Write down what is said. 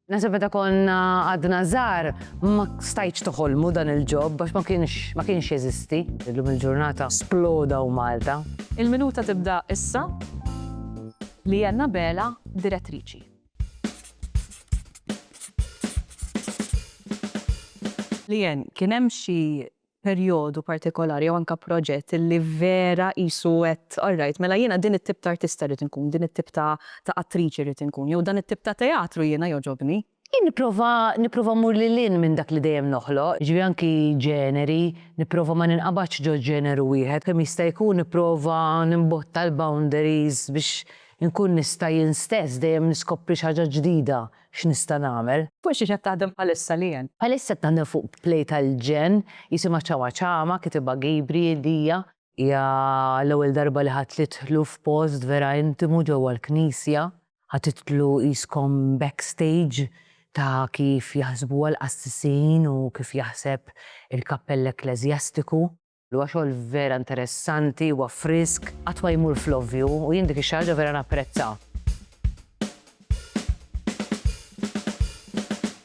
Naħseb meta konna għadna żgħar ma stajtx toħolmu dan il-ġob għax ma kienx ma kienx jeżisti. Illum il-ġurnata sploda u Malta. Il-minuta tibda issa. Leanne Abela, Direttriċi. Leanne, kien hemm xi perjodu partikolari jew anke proġett li vera qisu għedt all right, mela jiena din it-tip ta' artista rrid inkun, din it-tip ta' ta' attriċi rrid inkun jew dan it-tip ta' teatru jiena jogħġobni? Jien nipprova nipprova mmur lil hinn minn dak li dejjem noħloq, jiġifieri anki ġeneri, nipprova ma ninqabadx ġo ġeneru wieħed, kemm jista' jkun nipprova nimbotta l-boundaries biex inkun nista' jien stess dejjem niskopri xi ħaġa ġdida x'nista' nagħmel. Fuq xiex qed taħdem bħalissa Leanne? Bħalissa qed naħdem fuq play tal-ġenn jisimha Ċama Ċama, kitibha Gabriel Lia. Hija l-ewwel darba li ħa tidħlu f'post vera intimu ġewwa l-knisja. Ħa tidħlu qiskom backstage ta' kif jaħsbuha l-qassisin u kif jaħseb il-kappell ekkleżjastiku. Huwa xogħol vera interessanti, huwa frisk, qatt ma jmur fl-ovvju u jien dik ix-xi ħaġa vera napprezza.